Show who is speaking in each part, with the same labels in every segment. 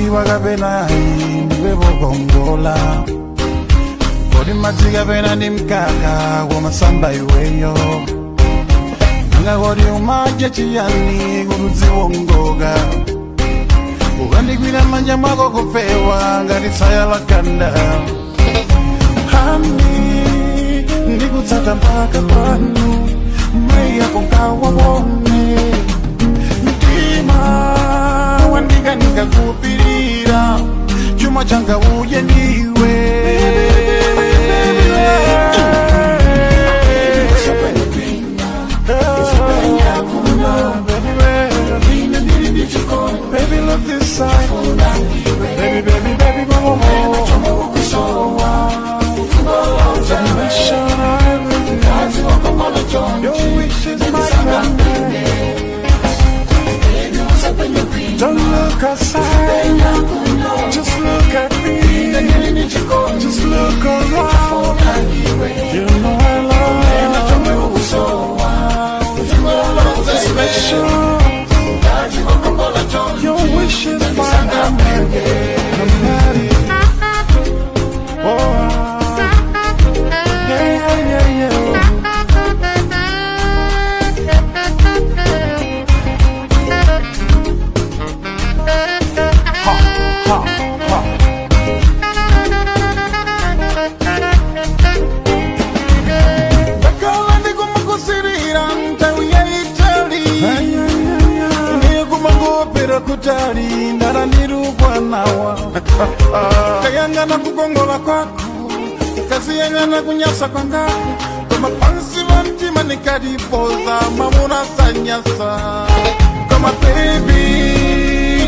Speaker 1: Umadziwa kapena ndiwe vokongola. Kodi madzi kapena ndi mkaka womasamba iweyo. Nanga kodi umadya chiyani kuti udziwongoka. Ukandigwira manja mwako kufewa ngati tsaya la ganda. Honey, ndikutsata mpaka pano, mai yako nkawawone. Mtima wandikanika kupirira, chuma changa uye ndiwe. Baby, look this side. Baby, baby, baby, go Your wish is my command. Don't look aside. Just look at me. Just look around. You know I love you. Special. Your wish is my command. Command. Oh, yeah, yeah, yeah, yeah. Ha, ha, ha. Ndakhala ndikumakusirira nthawi yaitali, ndikumangopera kutali ndalandirukwa nawa. Kayang'ana kukongola kwako, kaziyang'ana kunyasa kwangako, koma pansi pa mtima nikatipoza mamuna sanyasa. Koma baby,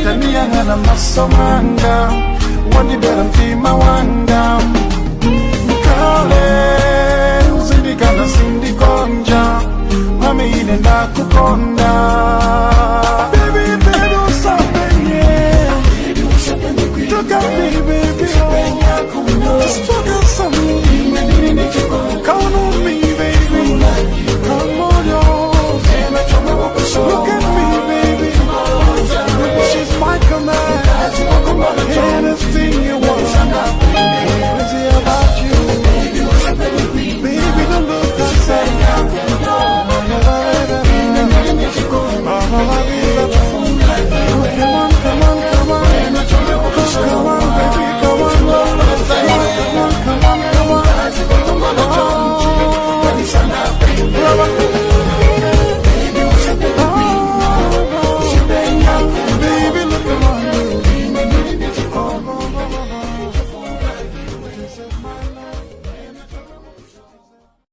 Speaker 1: taniyang'ana maso manga, wandibera mtima wanga. Kale uzindikana sindikonja, mami ine ndakukonda.